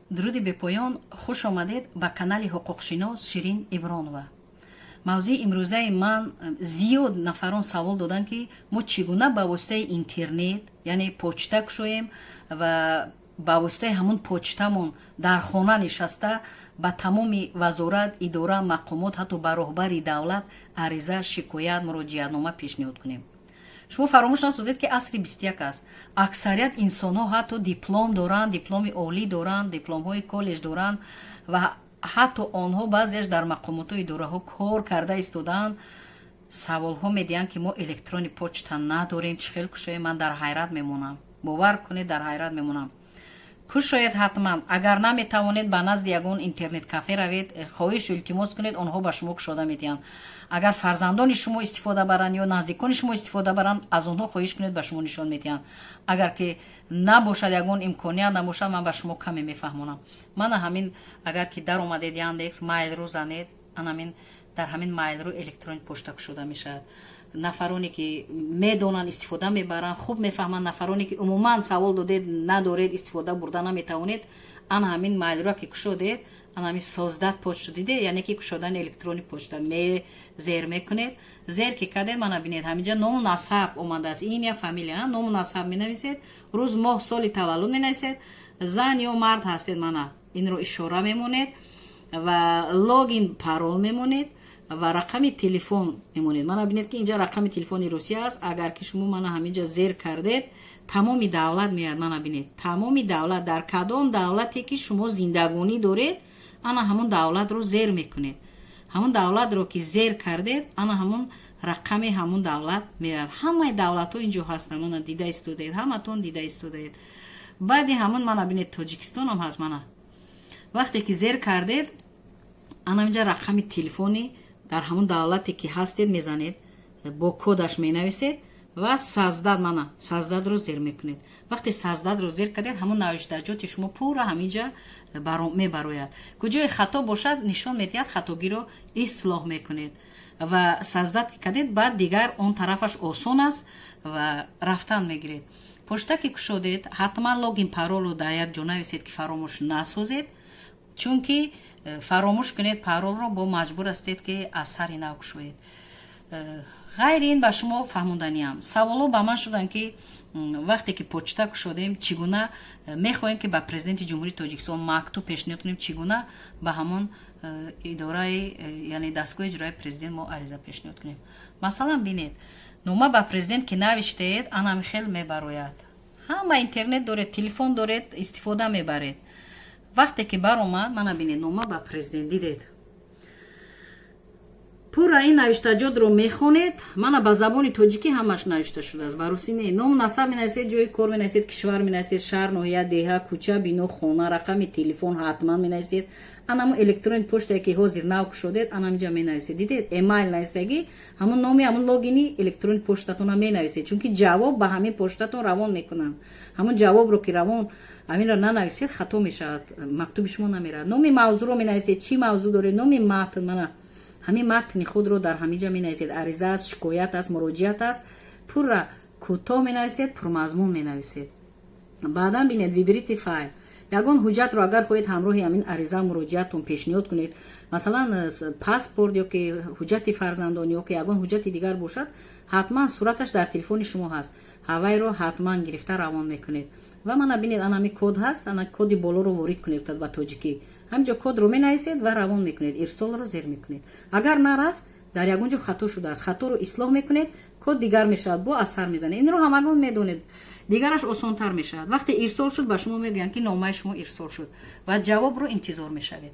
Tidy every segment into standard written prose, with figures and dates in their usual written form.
Дуруди бепоён, хуш омадед ба канали ҳуқуқшинос Ширин Ибронова. Мавзӯи имрӯзаи ман, зиёд нафарон савол доданд, ки мо чӣ гуна ба воситаи интернет, яъне почта кушоем ва ба воситаи ҳамун почтамон дар хона нишаста ба тамоми вазорат, идора, мақомот, ҳатто ба роҳбари давлат ариза, шикоят, муроҷиатнома пешниҳод кунем. Шумо фаромӯш насозед, ки асри 21 аст. Аксарият инсонҳо ҳатто диплом доранд, дипломи олӣ доранд, дипломҳои коллеҷ доранд ва ҳатто онҳо баъзеаш дар мақомоту идораҳо кор карда истодаанд. Саволҳо медиҳанд, ки мо электронный почта надорем, чӣ хел кушоем? Ман дар ҳайрат мемонам, бовар кунед, дар ҳайрат мемонам. Кушоед ҳатман. Агар наметавонед, ба назди ягон интернет-кафе равед, хоҳишу илтимос кунед, онҳо ба шумо кушода медиҳанд. Агар фарзандони шумо истифода баранд ё наздикони шумо истифода баранд, аз онҳо хоҳиш кунед, ба шумо нишон медиҳанд. Агар ки набошад, ягон имконият набошад, ман ба шумо каме мефаҳмонам. Мана ҳамин, агар ки даромадед Яндекс, Mail.ru занед, анамин дар ҳамин Mail.ru электронный почта кушода мешавад. Нафароне ки медонанд, истифода мебаранд, хуб мефаҳманд. Нафароне ки умуман савол додед, надоред, истифода бурда наметавонед, ана ҳамин Mail.ru ки кушодед, ана ҳамин «Создать почту» диде, яъне ки кушодани электронный почта ме зер мекунед. Зер ки кардед, мана бинед, ҳаминҷа ному насаб омадааст, имя, фамилия, ному насаб менависед, рӯз, моҳ, соли таваллуд менависед, зан ё мард ҳастед, мана инро ишора мемонед ва логин, парол мемонед ва рақами телефон мемонед. Мана бинед, ки инҷа рақами телефони Русия аст. Агар ки шумо мана ҳаминҷа зер кардед, тамоми давлат меяд. Мана бинед, тамоми давлат, дар кадом давлате ки шумо зиндагонӣ доред, ана ҳамон давлатро зер мекунед. Ҳамон давлатро ки зер кардед, ана ҳамон рақами ҳамон давлат меояд. Ҳамаи давлатҳо инҷо ҳастанд, мана дида истодаед, ҳаматон дида истодаед. Баъди ҳамон, мана бинед, Тоҷикистонам ҳаст. Мана вақте ки зер кардед, ана инҷа рақами телефони дар ҳамон давлате ки ҳастед мезанед, бо кодаш менависед ва «Создать», мана «Создать» ро зер мекунед. Вақте «Создать» ро зер кардед, ҳамон навиштаҷоти шумо пурра ҳаминҷа мебарояд. Куҷое хато бошад, нишон медиҳад, хатогиро ислоҳ мекунед ва «Создать» кардед, баъд дигар он тарафаш осон аст ва рафтан мегиред. Почта ки кушодед, ҳатман логин, паролро дар як ҷо нависед, ки фаромӯш насозед, чунки фаромӯш кунед паролро, бо маҷбур ҳастед, ки аз сари нав кушоед. Ғайри ин ба шумо фаҳмонданиам, саволҳо ба ман шуданд, ки вақте ки почта кушодем, чӣ гуна мехоҳем, ки ба Президенти Ҷумҳурии Тоҷикистон мактуб пешниҳод кунем, чӣ гуна ба ҳамон идораи, яъне дастгоҳи иҷрои президент мо ариза пешниҳод кунем. Масалан, бинед, нома ба президент ки навиштеед, анами хел мебарояд. Ҳама интернет доред, телефон доред, истифода мебаред. Вақте ки баромад, мана бинед, нома ба президент дидед, пурра ин навиштаҷотро мехонед. Мана ба забони тоҷикӣ ҳамаш навишта шудааст, ба русӣ не. Ному насаб менависед, ҷои кор менависед, кишвар менависед, шаҳр, ноҳия, деҳа, кӯча, бино, хона, рақами телефон ҳатман менависед. Анамо электронный почтае ки ҳозир нав кушодед, анаминҷа менависед. Дидед, эмайл нависагӣ, ҳамон номи, ҳамон логини электронный почтатона менависед, чунки ҷавоб ба ҳамин почтатон равон мекунанд. Ҳамон ҷавобро ки равон, ҳаминро нанависед, хато мешавад, мактуби шумо намерад. Номи мавзӯъро менависед, чӣ мавзӯъ доред, номи матн, мана ҳамин матни худро дар ҳамин ҷа менависед. Ариза аст, шикоят аст, муроҷиат аст, пурра кӯтоҳ менависед, пурмазмун менависед. Баъдан бинед, «Выберите файл». Ягон ҳуҷҷатро агар хоҳед ҳамроҳи ҳамин ариза, муроҷиаттон пешниҳод кунед, масалан, паспорт ё ки ҳуҷҷати фарзандон ё ки ягон ҳуҷҷати дигар бошад, ҳатман сураташ дар телефони шумо ҳаст, ҳавайро ҳатман гирифта равон мекунед. Ва мана бинед, анами код ҳаст, ана коди болоро ворид кунед ба тоҷикӣ. Ҳаминҷо кодро менависед ва равон мекунед, «Ирсол»ро зер мекунед. Агар нарафт, дар ягон ҷо хато шудааст, хаторо ислоҳ мекунед, код дигар мешавад, бо аз сар мезанед. Инро ҳамагон медонед, дигараш осонтар мешавад. Вақте ирсол шуд, ба шумо мегӯянд, ки номаи шумо ирсол шуд ва ҷавобро интизор мешавед.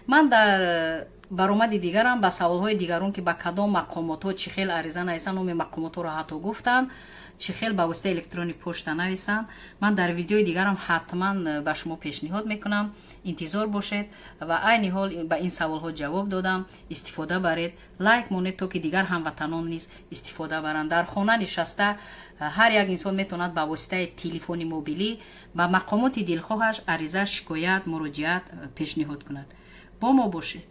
Ман дар баромади дигарам ба саволҳои дигарон, ки ба кадом мақомотҳо чӣ хел ариза нависанд, номи мақомотҳоро ҳатто гуфтанд, чӣ хел ба воситаи электронный почта нависанд, ман дар видеои дигарам ҳатман ба шумо пешниҳод мекунам. Интизор бошед. Ва айни ҳол ба ин саволҳо ҷавоб додам. Истифода баред, лайк монед, то ки дигар ҳамватанон низ истифода баранд. Дар хона нишаста ҳар як инсон метавонад ба воситаи телефони мобилӣ ба мақомоти дилхоҳаш ариза, шикоят, муроҷиат пешниҳод кунад. Бо мо бошед.